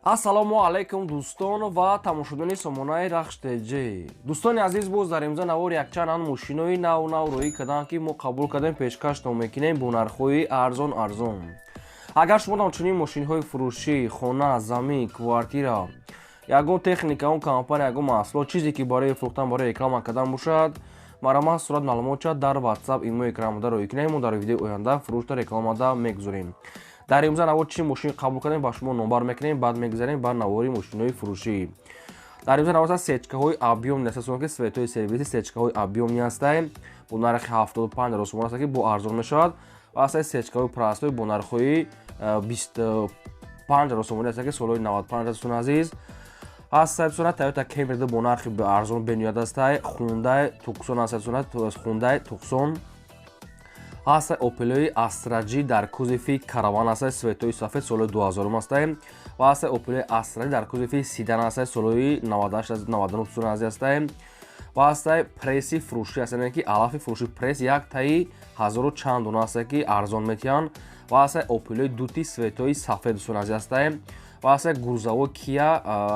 Ассалому алайкум, дӯстон ва тамошобинони сомонаи Рахш ТЖ. Дӯстони азиз, боз дар имза навор якчанд ан мошинои нав нав рӯӣ карданд, ки мо қабул кардем, пешкаштон мекунем бо нархҳои арзон арзон. Агар шумо чунин мошинҳои фурӯшӣ, хона, замин, квартира, ягон техника, он компания, ягон маҳсулот, чизе ки барои фурӯхтан, барои реклама кардан бошад, марҳамат, сурат, маълумотча дар WhatsApp, имо, экранмода рӯӣ кунем. Мо дар видеои оянда фурӯшта, рекламада мегузорем. Дар имза навор чӣ мошин қабул кардем, ба шумо номбар мекунем, баъд мегузарем ба навори мошинҳои фурӯшӣ. Дар имза навор сечкаҳои объёмный аст, ки светои сервиси сечкаҳои объёмный ҳастанд, бо нархи 75 сомон аст, ки бо арзон мешавад, ва ҳастаи сечкаҳои простой бо нархҳои 25 сомонӣ аст, ки солҳои 95 аст. Азиз, ҳастаи сона Toyota Camry бо нархи арзон бениҳоят ҳастай, Hyundai Tucson аст, Hyundai Tucson ҳастай, Opel Astra G дар кузови караван ҳастай, светои сафед, соли 2000 ҳастай, ва ҳастай Opel Astra G дар кузови седан ҳастай, соли 98, 99 ази ҳастай, ва ҳастай пресси фурӯшӣ ҳаст, яъне ки алафи фурӯшӣ, пресс як таи ҳазору чанд дона ҳастай, ки арзон метиҳанд, ва ҳастай Opel дути светои сафед, дӯстони азиз, ҳастай, ва ҳастай грузовой Kia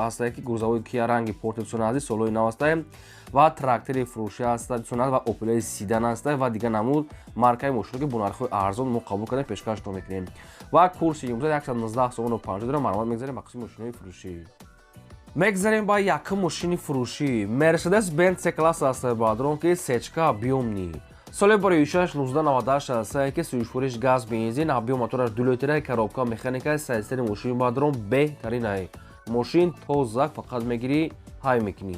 ҳастай, ки грузовой Kia ранги порте, дӯстони азиз, солҳои нав ҳастай, ва трактори фурӯшӣ ҳаста, дӯстони азиз, ва Opel седан ҳастай, ва дигар намуд маркаи мошино, ки бо нархҳои арзон мо қабул кардем, пешкаштон мекунем. Ва курси имрӯза 119 сомону 50 дорам. Марҳамат, мегзарем ба қисми мошинои фурӯшӣ. Мегзарем ба якум мошини фурӯшӣ. Мерседес Бенц С класс ҳастай, баъдрон, ки сечка объёмный, соли бори 6 1998 ҳастае, ки сӯзишвориш газ, бензин, объём мотораш 2 литра, коробка механика. Сайстери мошини баъдрон беҳтаринай, мошин тоза, фақат мегирӣ, ҳай мекунӣ.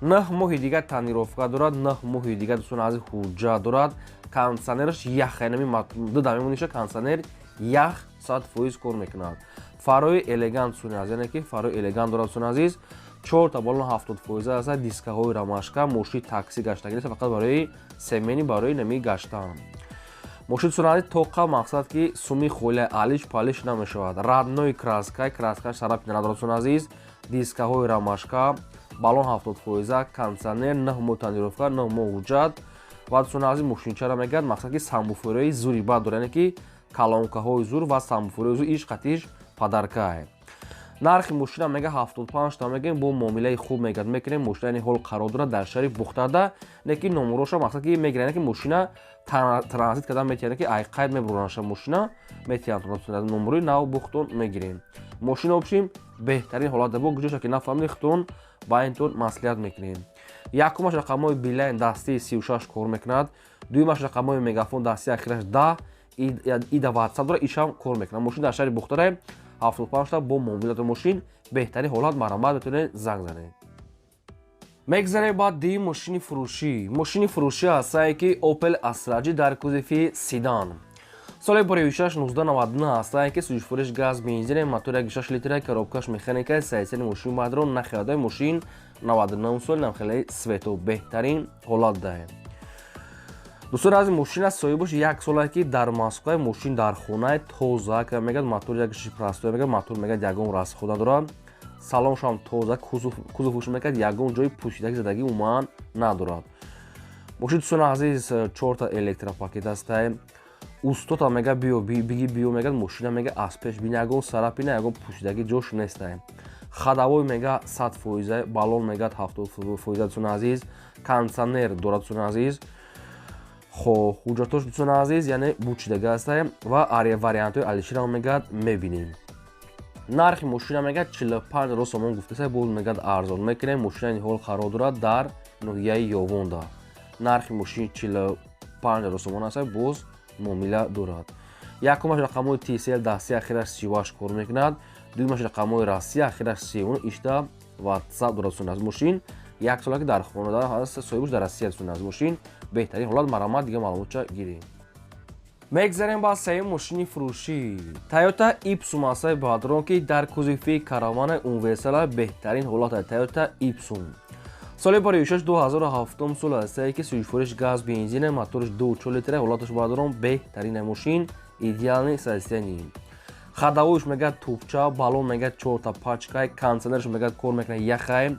9 моҳи дигар тонировка дорад, 9 моҳи дигар, дӯстони азиз, ҳуҷҷат дорад. Кондиционераш ях, янами ду даме муниша, кондиционер ях, 100% кор мекунад. Фарои элегант, дӯстони азиз, яъне ки фарои элегант дорад, дӯстони азиз. Чорта балон 70% аст, дискаҳои ромашка. Мошини такси гаштагӣ нест, фақат барои семейный, барои нами гаштан. Мошин, дӯстони азиз, тоқа, мақсад ки суми холия, алиш палиш намешавад. Родной краска, краскаш царапина надорад, дӯстони азиз. Дискаҳои ромашка, балон 70%, кондиционер, 9 моҳ тонировка, 9 моҳ ҳуҷҷат. Ва, дӯстони азиз, мошинчара мегӯяд, мақсад ки сабвуферои зури бад дорад, яъне ки колонкаҳои зур ва сабвуферои зур, иш қатиш подаркае. Нархи мошина мега 75 та мегӯем, бо муомилаи хуб мегӯяд мекунем. Мошина ини ҳол қарор дорад дар шаҳри Бухтарда, лекин номуроша, мақсад ки мегиранд, ки мошина транзит кардан метиҳанд, ки ай қайд мебуранаша, мошина метиҳанд, номурои нав бухтон мегирем. Мошина общем беҳтарин ҳолат бо гуҷоша ки нафаҳмиди, худтон ба интон маслиҳат мекунем. Якумаш рақамҳои Билайн дастии 36 кор мекунад, дуюмаш рақамҳои Мегафон дастии ахираш 10, ида WhatsApp дорад, ишам кор мекунад. Мошин дар шаҳри Бухтара, 75 та бо муомилати, мошин беҳтарин ҳолат. Марҳамат, метавонед занг занед. Мегзарем ба дии мошини фурӯшӣ. Мошини фурӯшӣ ҳастае, ки Opel Astra G дар кузови седан, соли бори 6 1999 ҳастае, ки сӯзишвориш газ, бензин, мотор 1,6 литра, коробкаш механика. Сайсари мошин баъдро нахеладаи мошин 99 сол, намхелаи свето, беҳтарин ҳолат даҳем. Дӯстон аз мошина соҳибаш як сола, ки дар Москва, мошин дар хонаи тоза ка мегӯяд, мотор якши простой мегӯяд, мотор мегӯяд ягон расход надорад, салоншам тоза, кузовуш мегӯяд ягон ҷои пӯшидаги задагӣ умуман надорад мошин. Дӯстони азиз, чорта электропакет ҳастай. Устота мега биё, биги биё, мегӯяд, мошина мега аз пеш бин, ягон царапина, ягон пӯшидагӣ ҷош нестай. Ходовой мега 100%, балон мегӯяд 70%, дӯстони азиз, кондиционер дорад, дӯстони азиз. Хо, ҳуҷҷатош, дӯстони азиз, яъне бучидага ҳастай ва вариантҳои алиширам мегӯяд мебинем. Нархи мошина мегӯяд 45 000 сомон гуфтаса, боз мегӯяд арзон мекунем. Мошина ин ҳол қарор дорад дар ноҳияи Ёвонда. Нархи мошин 45 000 сомон аст, боз муомила дорад. Якумаш рақамҳои Tcell дасти ахираш 38 кор мекунад, дуюмаш рақамҳои Россия ахираш 39, ишта WhatsApp дорад. Дӯстони азиз, мошин як сола ки дар хонада ҳаст, соҳибаш дар Россия. Дӯстони азиз, мошин беҳтарин ҳолат, марҳамат, дигар маълумотча гирем. Мегзарем ба сеюм мошини фурӯшӣ. Toyota Ипсум ҳастаи баъдрон, ки дар кузови каравана, универсала, беҳтарин ҳолат. Toyota Ипсум соли бори 6 2007 сол ҳастае, ки сӯзишвориш газ, бензин, мотораш 2,4 литра, ҳолаташ баъдрон беҳтарин, мошин идеальный состояние. Ходовойш мегӯяд тупча, балон мегӯяд чорта пачкай, кондиционерш мегӯяд кор мекунад, яхай.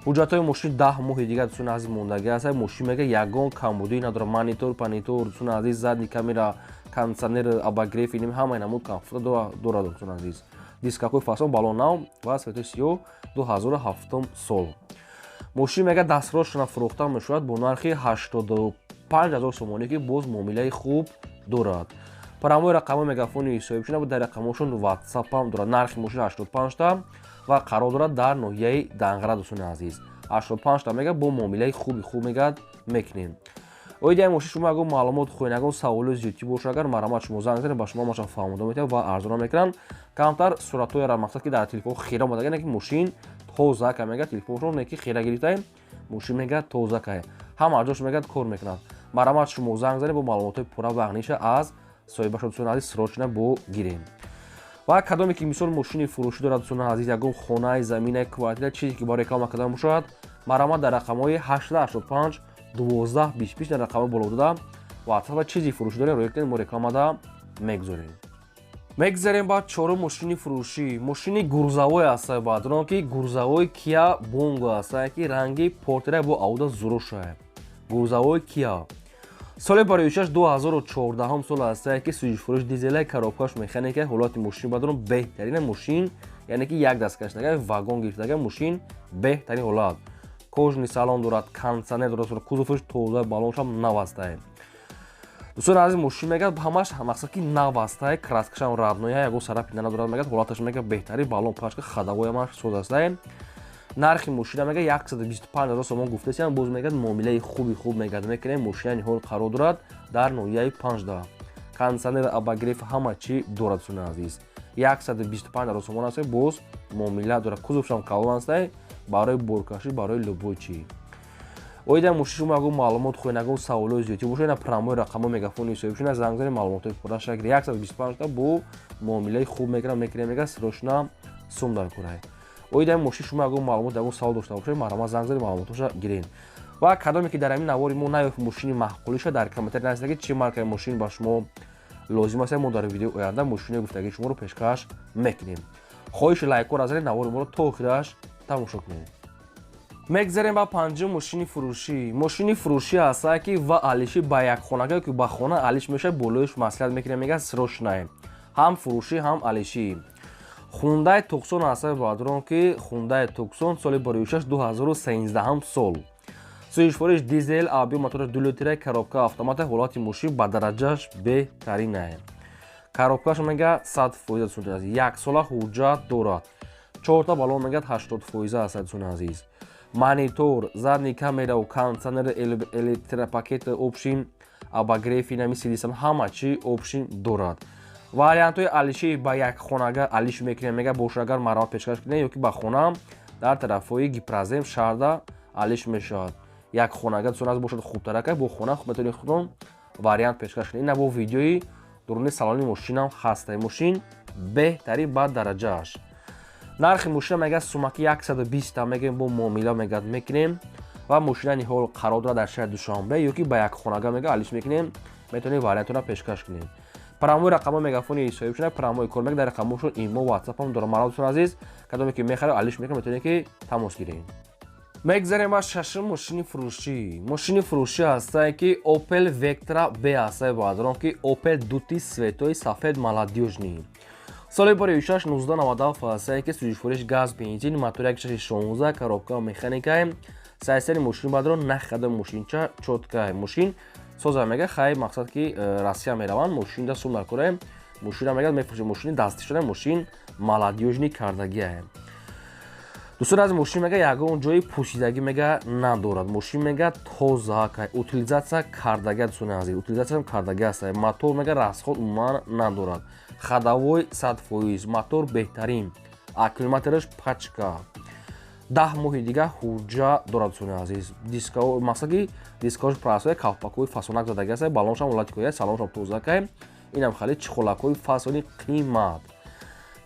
Ҳуҷҷатҳои мошин 10 моҳи дигар, дӯстони азиз, мондагӣ аст. Мошин мега ягон камбудӣ надорад, монитор панитор, дӯстони азиз, задний камера, кондиционер, обогрев, иним ҳамаи намуд комфорт дорад, дӯстони азиз. Дискакои фасон, балон нав ва цветои сиёҳ, 2007 сол. Мошин мега дастрошона фурӯхта мешавад бо нархи 85 ҳазор сомонӣ, ки боз муомилаи хуб дорад. Прямой рақамҳои мегафони соҳибшуда буд, дар рақамҳошон ватсапам дорад. Нархи мошин 85та ва қарор дорад дар ноҳияи Данғара. Дӯстони азиз, 85та мега, бо муомилаи хуби хуб мегад мекунем. Оиди ай мошин шумо ягон маълумот хоҳед, ягон саволои зиёдтӣ боша, агар марҳамат, шумо занг занед, ба шумо маша фаҳмода метавад ва арзона мекунанд. Камтар суратҳояра, мақсад ки дар телефон хира омада, ки мошин тоза ка мега, телефоншон не ки хира гирифтаем, мошин мега тоза кай, ҳама ҷош мегад кор мекунад. Марҳамат, шумо занг занед, бо маълумотҳои пурра ва ағниша аз соҳибашо, дӯстони азиз, срочно бо гирем. Ва кадоме ки мисол мошини фурӯшӣ дорад, дӯстони азиз, ягон хонаи, заминаи, квартира, чизе ки ба реклама кардан бошад, марҳамат, дар рақамҳои 885 12 25, дар рақамҳои боло дода ватсап ва чизи фурӯшӣ дорем, рӯя кунед, мо рекламада мегузорем. Мегзарем ба чорум мошини фурӯшӣ. Мошини грузовой аста, баъдрон ки грузовой Кия Бонго аста, ки ранги портера бо ауда зуруша. Грузовой Кия, соли бароишаш 2014 сол аста, ки сӯзишфурӯш дизелай, коробкаш механика. Ҳолати мошин бадрон беҳтарина мошин, яъне ки як дасткашдага, вагон гирифтага, мошин беҳтарин ҳолат. Кожаный салон дорад, кондиционер дорад, кузоваш тоза, балоншам нав астае. Дӯстони азиз, мошин мегӯяд ҳамаш, мақсад ки нав астае, краскашам родной, ягон царапина надорад, мегӯяд ҳолаташ мега беҳтарин, балон пашка, ходовоямаш соз астае. Нархи мошина мега 125 ҳазор сомон гуфтасиам, боз мегӯяд муомилаи хуби хуб мегӯяд мекунем. Мошина ниҳол қарор дорад дар ноҳияи Панҷда. Кондиционер, обогрев, ҳама чӣ дорад. Дӯстони азиз, 125 ҳазор сомон аст, боз муомила дорад. Кузовшам калон астае, барои боркашӣ, барои любой чӣ. Оида мошин шумо ягон маълумот хоҳед, ягон саволои зиёдтӣ бошад, ина прямой рақамҳо мегафони соҳибшуна, занг занед, маълумотҳои пурра шакли. 125 та бо муомилаи хуб мекунам, мекунем, мега срочно сум дар курай. Оида мошин шумо ягон маълумот, ягон савол дошта бошед, марҳамат, занг занед, маълумотҳоша гиред. Ва кадоме ки дар ҳамин навори мо наёфт мошини маъқулиша, дар комментарий нависед, ки чӣ маркаи мошин ба шумо лозим аст. Мо дар видеои оянда мошинои гуфтагии шуморо пешкаш мекунем. Хоҳиши лайкҳоро занед, навори моро то охираш тамошо кунед. Мегзарем ба панҷум мошини фурӯшӣ. Мошини фурӯшӣ ҳаста, ки ва алиши ба якхонага, ки ба хона алиш мешавад, болоиш маслиҳат мекунем, мега срочное, ҳам фурӯшӣ, ҳам алишӣ. Хундай Туксон ҳаста, баъдрон ки Хундай Туксон, соли бароишаш 2013 сол, сӯзишвориш дизел, объём мотораш 2 литра, коробка автомата. Ҳолати мошин ба дараҷаш беҳтаринае. Коробкаш мега 100%, як сола ҳуҷҷат дорад. Чорта балон мегӯяд 80% аст. Дӯстони азиз, монитор, задний камера, кондиционер, электропакет, общий обогрев, инами сидисам, ҳама чи общий дорад. Вариантҳои алиши ба як хонага алиш мекунем, мега боша, агар марҳамат, пешкаш кунем, ё ки ба хона дар тарафҳои Гипрозем шаҳрда алиш мешавад. Як хонага, дӯстон аз бошад, хубтарака, бо хона метавонед худон вариант пешкаш кунед. Ина бо видеои дуруни салони мошинам ҳаста. Мошин беҳтарин ба дараҷааш. Нархи мошина мегӯяд сумаки 120 мегӯем, бо муомила мегӯяд мекунем. Ва мошина ниҳол қарор дорад дар шаҳри Душанбе, ё ки ба як хонага мега алиш мекунем, метавонем вариантона пешкаш кунем. Прямой рақамҳо мегафони соҳиб шуда, прямой кор мега, дар рақамҳошон имо, ватсапам дорам. Марҳамат, дӯстони азиз, кадоме ки мехаред, алиш мекунем, метавонед ки тамос гиред. Мегзарем ба шашум мошини фурӯшӣ. Мошини фурӯшӣ ҳастае, ки Opel Vectra B ҳастае, баъдрон ки Opel дути цветои сафед, молодёжный, соли бори 6 1997 ҳастае, ки сӯзишвориш газ, бензин, мотор 1.16, коробка механикае. Сайсари мошин баъдрон нахада, мошинча чёткае, мошин соза мега. Хай, мақсад ки Россия мераванд, мошинда сум накораем, мошина мега мефурӯшем. Мошини дастӣ шуда, мошин молодёжный кардагиае. Дӯстон, аз мошин мега ягон ҷои пӯсидагӣ мега надорад. Мошин мега тоза, утилизация кардага. Дӯстони азиз, утилизация кардага аст. Мотор мега расход умуман надорад, ходовой 100%, мотор беҳтарин, аккумулятораш пачка, 10 моҳи дига ҳуҷҷа дорад. Дӯстони азиз, диска, мақсад ки дискаош прасоя, калпакҳои фасонак задаги аст, балоншам ҳолати коя, салоншам тозакай, инам хеле чехолакҳои фасони қимат.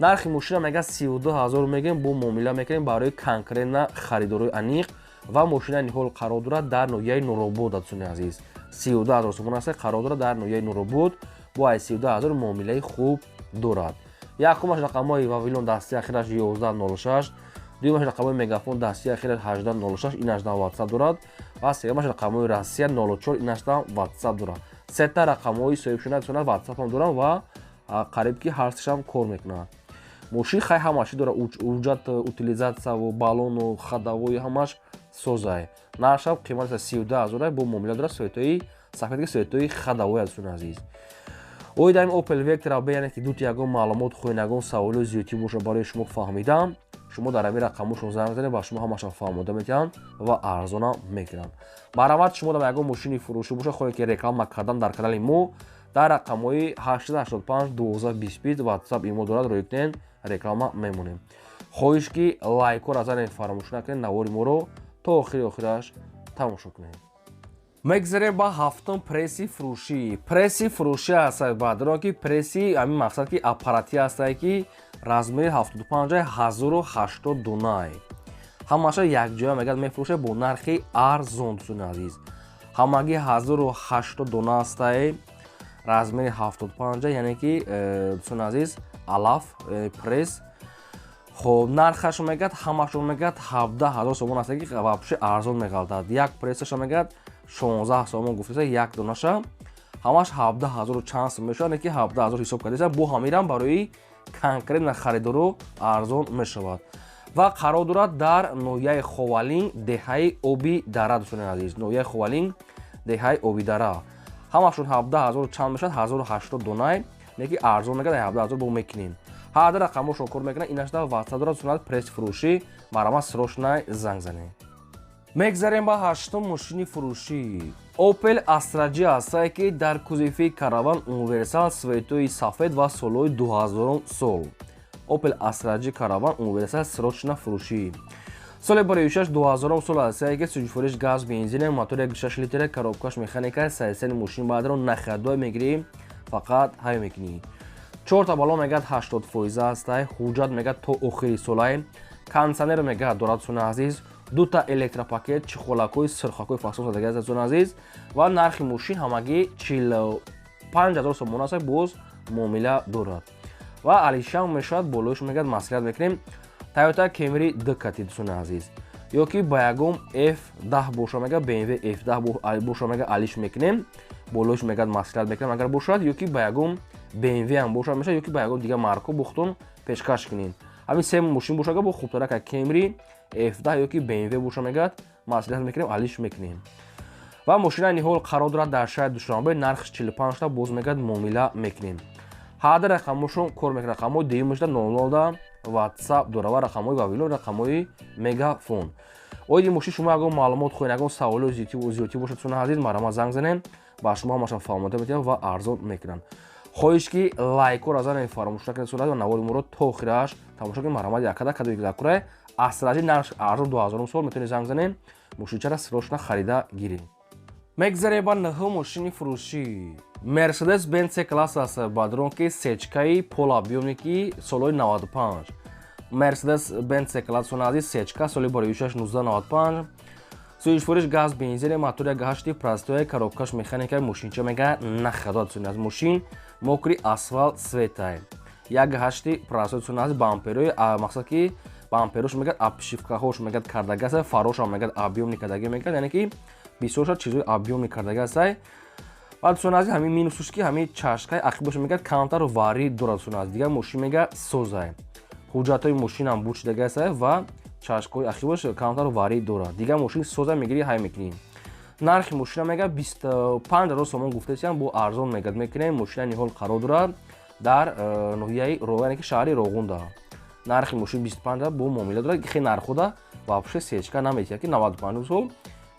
Нархи мошина мега 32 ҳазор мегӯем, бо муомила мекунем барои конкретно харидорои аниқ. Ва мошина ниҳол қарор дорад дар ноҳияи Нуробод. Дӯстони азиз, 32 ҳазор сомон аст, қарор дорад дар ноҳияи Нуробод, бо ай 32 ҳазор муомилаи хуб дорад. Якумаш рақамҳои Вавилон, дасти ахираш 1106, дуюмаш рақамҳои Мегафон, дасти ахираш 1806, инашдан ватсап дорад, ва сеюмаш рақамҳои Россия 04, инашдан ватсап дорад. Сета рақамҳои соҳибшуда ватсапам дорам ва қариб ки ҳар сешам кор мекунад. Мошин хай ҳамаши дора, уҷат, утилизатсияву баллону ходовой ҳамаш созай. Нархшам қимати 32 000, бо муомила дора. Цветои сафед, цветои ходовой, дӯстони азиз. Оид ҳамин Opel Vectra B, яъне ки дути ягон маълумот хоҳед, ягон саволои зиёдтӣ боша барои шумо фаҳмидам, шумо дар ҳамин рақамошон занг занед, ба шумо ҳамаша фаҳмода метиҳанд ва арзона мекунанд. Марҳамат, шумо дар ягон мошини фурӯшӣ боша, хоҳед ки реклама кардан дар канали мо, дар рақамҳои 885 12 25 WhatsApp, имо дорад, рӯй кунед, реклама мемонем. Хоҳиш ки лайкҳоро занед, фаромӯш накунед, навори моро то охири охираш тамошо кунед. Мегзарем ба ҳафтум пресси фурӯшӣ. Пресси фурӯшӣ ҳастад, баъдро ки пресси ҳамин мақсад ки аппаратӣ ҳастае, ки размери 75 1080 дунай, ҳамаша якҷоя мегӯяд, мефурӯшад бо нархи арзон. Дӯстони азиз, ҳамагӣ 1080 дона ҳастае, размери 75, яъне ки дӯстони азиз, алаф пресс. Хоб, нархашо мегӯяд, ҳамашо мегӯяд, 17 000 сомон аст, ки вообще арзон меғалтад. Як прессаша мегӯяд, 16 сомон гуфтаса, як донаша. Ҳамаш 17 ҳазору чанд сом мешавад, не ки 17 000 ҳисоб кардаса, бо ҳамирам барои конкретно харидоро арзон мешавад. Ва қарор дорад дар ноҳияи Ховалинг, деҳаи Оби Дара. Дӯстони азиз, ноҳияи Ховалинг, деҳаи Обидара. Ҳамашон 17 ҳазору чанд мешавад, 1080 донай, не ки арзон мегӯяд, 17 000 бо мекунем. Ҳар рақамошон кор мекунад, инашда WhatsApp дорад. Сунат пресс фурӯшӣ, марҳамат, срочно занг занед. Мегзарем ба ҳаштум мошини фурӯшӣ. Opel Astra J ҳастае, ки дар кузови караван универсал, цветои сафед ва солҳои 2000 сол. Opel Astra J караван универсал, срочно фурӯшӣ. Соли барои 2000 сол ҳастае, ки сӯзишвориш газ, бензин, мотори 6 литра, коробкаш механика, сайсани мошин баъдро на ходовой мегирӣ, фақат ҳай мекунӣ. Чорта баллон мегӯяд, 80% ҳастай. Ҳуҷҷат мегӯяд, то охири солай. Кондиционер мегӯяд, дорад, дӯстони азиз. Дута электропакет, чехолакҳои сирхакҳои фасон задаги, дӯстони азиз. Ва нархи мошин ҳамагӣ 45 000 сомон аст, боз муомила дорад ва алишам мешавад. Болоиш мегӯяд, маслиҳат мекунем. Toyota Camry дкати, дӯстони азиз, ё ки ба ягон F10 боша, мега BMW F10 боша, мега алиш мекунем. Болоиш мегӯяд, маслиҳат мекунем, агар бошад, ё ки ба ягон BMW ҳам бошад мешавад, ё ки ба ягон дигар марко бухтон пешкаш кунем. Ҳамин се мошин боша, бо хубтарака Camry, F10 ё ки BMW боша, мегӯяд, маслиҳат мекунем, алиш мекунем. Ва мошинаи ниҳол қарор дорад дар шаҳри Душанбе, нархш 45 та, боз мегӯяд, муомила мекунем. Ҳарда рақамошон кор мекунад. Рақамҳои дуюмашда 00 WhatsApp дора ва рақамҳои вавилон, рақамҳои Мегафон. Оиди мошин шумо ягон маълумот хоҳед, ягон саволои зиёдтӣ бошад, дӯстони азиз, марҳамат, занг занем, ба шумо ҳамаша фаҳмода метиҳам ва арзон мекунанд. Хоҳиш ки лайкҳоро занед, фаромӯш накунед сурат ва навори моро то охираш тамошо кунед. Марҳамат, якада кадои закурай Астра J, нарх арзон, 2000 сол, метавонед занг занем, мошинчара срочно харида гирем. Мегзарем ба нӯҳум мошини фурӯшӣ. Мерседес Бенц C класс аст, бадрон ки сечкаи полуобъёмники, солҳои 95. Мерседес Бенц C класс, азиз, сечка, соли барои 1995, сӯзишвориш газ, бензин, мотор 1,8 простой, коробкаш механика. Мошинча мега, на ходовой аз мошин, мокрый асфалт цветай, 1,8 простой аз бамперои, мақсад ки бамперош мегӯяд, обшивкаҳош мегӯяд, кардаги аст, фарошам мегӯяд, объёмный кардаги мегӯяд, яъне ки бисёрша чизои объёмный кардаги астай. Баъд, дӯстони азиз, ҳамин минусуш ки ҳамин чашкаи ақибош мегӯяд, камтар варӣ дорад, дӯстони азиз. Дигар мошин мегӯяд, созай, ҳуҷҷатҳои мошинам бучидаги астай ва чашкҳои ақибош камтар варӣ дорад. Дигар мошин соза, мегирӣ, ҳай мекунӣ. Нархи мошина мегӯяд, 25 000 сомон гуфтасиям, бо арзон мегӯяд, мекунем. Мошина ниҳол қарор дорад дар ноҳияи, яъне ки шаҳри Роғунда. Нархи мошин 25 бо муомила дорад. Хе нархода вообще сечка наметиҳад, ки 95 сол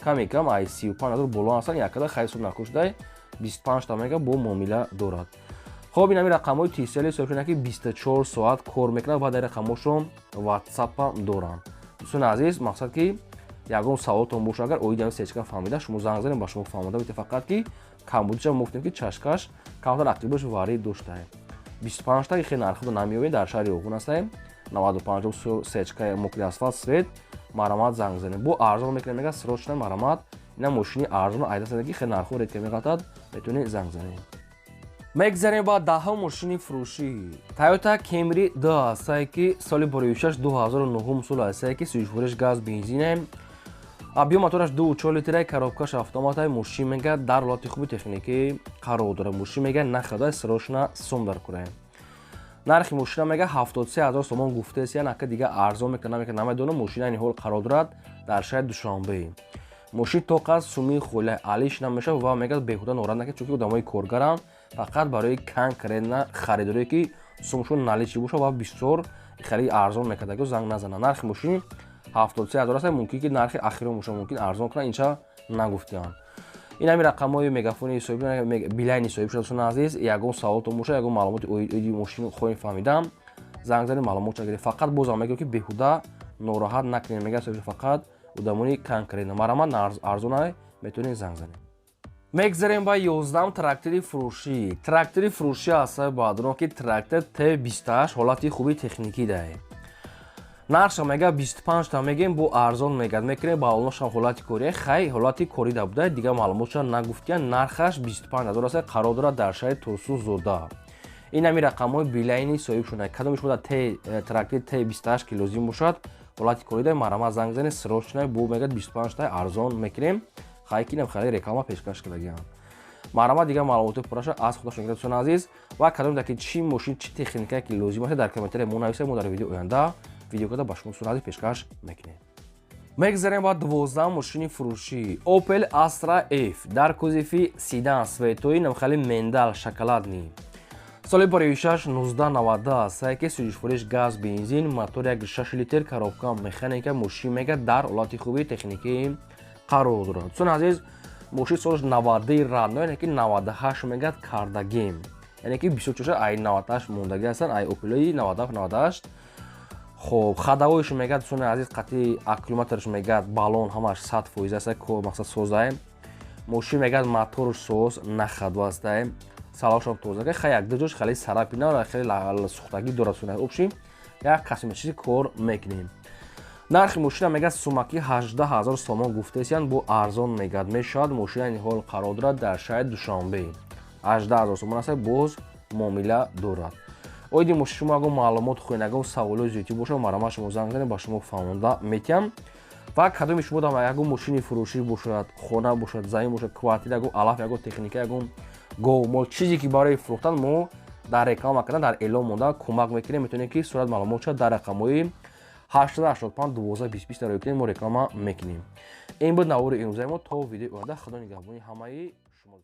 каме кам ай 35 000 боло ҳастанд, якада хайсоб накушдай. 25 та мега, бо муомила дорад. Хоб, ин ҳамин рақамҳои Тисели соҳиб, ки 24 соат кор мекунад ва дар рақамҳошон ватсапам доранд. Дӯстони азиз, мақсад ки ягон саволтон боша, агар оиди ҳамин сечка фаҳмида, шумо занг занед, ба шумо фаҳмода мете. Фақат ки камбудиша мо гуфтем, ки чашкаш камтар ақибаш варӣ доштаем. 25 та хеле нархро намеёбем, дар шаҳри Роғун ҳастаем. 95 сечка, мокрый асфалт цвет, марҳамат, занг занед, бо арзон мекунем, мега, срочно. Марҳамат, ина мошини арзон айдасада, ки хеле нархҳо редко меғалтад, метавонед занг занед. Мегзарем ба даҳум мошини фурӯшӣ. Toyota Camry 2 ҳастае, ки соли борӯишаш 2009 сол ҳастае, ки сӯзишвориш газ, бензине, объём мотораш 2,4 литра, коробкаш автоматай. Мошин мега, дар ҳолати хуби техникӣ қарор дорад. Мошин мега, на ходовой, срочно сум дар кураем. Нархи мошина мега 73 000 сомон гуфтесиян, ака дига арзон мекунад, намекунад, намедонам. Мошина ини ҳол қарор дорад дар шаҳри Душанбе. Мошин тоқат суми хола алиш намешавад ва мегӯяд, беҳуда норад накунед, чунки одамои коргаранд, фақат барои конкретно харидорое, ки сумшон наличный бошад ва бисёр хари арзон мекарда, занг назанад. Нархи мошин 73 000 аст, мумкин ки нархи ахиро бошад, мумкин арзон кунад, инча нагуфтианд. Ин ҳами рақамҳои мегафони соҳиб, Билайни соҳиб шуда. Дӯстони азиз, ягон саволтон бошад, ягон маълумоти оиди мошин хоҳем фаҳмидам, занг занед, маълумот гиред. Фақат бозам мегӯям, ки беҳуда нороҳат накунед, мегӯяд соҳиб, фақат одамони конкретно. Марҳамат, арзонай, метавонед занг занед. Мегзарем ба 11-ам трактори фурӯшӣ. Трактори фурӯшӣ аст, баъдурон ки трактор Т28, ҳолати хуби техникӣ даҳем. Нархша мега 25 та мегем, бо арзон мегад мекунем. Балоношам ҳолати кория, хай, ҳолати корида буда, дигар маълумотша нагуфтиян. Нархаш 25 000 аст, қарор дорад дар шаҳри Турсунзода. Ин ҳами рақамҳои Билайни соҳиб шуда. Кадоми шумо трактори Т28 ки лозим бошад, ҳолати корида, марҳамат, занг занед срочно. Бо мегад 25 та арзон мекунем. Хай, ки хеле реклама пешкаш кардагиам. Марҳамат, дигар маълумоти пурраша аз худашон гиред, дӯстони азиз. Ва кадом ки чӣ мошин, чӣ техника ки лозим аст, дар комментария мо нависед, мо дар видео оянда видео карда ба шумо, дӯстони азиз, пешкаш мекунем. Мегзарем ба 12 мошини фурӯшӣ. Opel Astra F дар кузови седан, цветои намхали миндаль, шоколадный, соли бароишаш 1990 аст, ки сӯзишвориш газ, бензин, мотор 1,6 литр, коробка механика. Мошин мега дар ҳолати хуби техникӣ қарор дорад. Дӯстони азиз, мошин солаш 90 родной, яъне ки 98 мегад кардагем, яъне ки бисёр чоша ай 98 мондагӣ ҳастанд, ай Опелои 97, 98. Хоб, ходовойш мегад, дӯстони азиз, қатъи аккумуляторш мегад, баллон ҳамаш 100% аст, мақсад созае. Мошин мегад моторш соз, на ходу астае, салошам тоза, хай, як ду ҷош хеле царапина, хеле сухтагӣ дорад. Общий як косметический кор мекунем. Нархи мошина мегад сумаки 18 ҳазор сомон гуфтесиян, бо арзон мегад мешавад. Мошина ин ҳол қарор дорад дар шаҳри Душанбе, 18 ҳазор сомон аст, боз муомила дорад. Оиди мошин шумо ягон маълумот хоҳед, ягон саволои зиёдтӣ бошад, марҳамат, шумо занг занед, ба шумо фаҳмонда метиҳам. Ва кадоми шумо дам ягон мошини фурӯшӣ бошад, хона бошад, замин бошад, квартира, ягон алаф, ягон техника, ягон гов, мол, чизе ки барои фурӯхтан, мо дар реклама кардан, дар эълон мондан кӯмак мекунем, метавонем ки сурат маълумот шад, дар рақамҳои 885 12 20 20 дар кунем, мо реклама мекунем. Ин буд навори имрӯзаи мо. То видеои оянда, худо нигаҳбони ҳамаи шумо.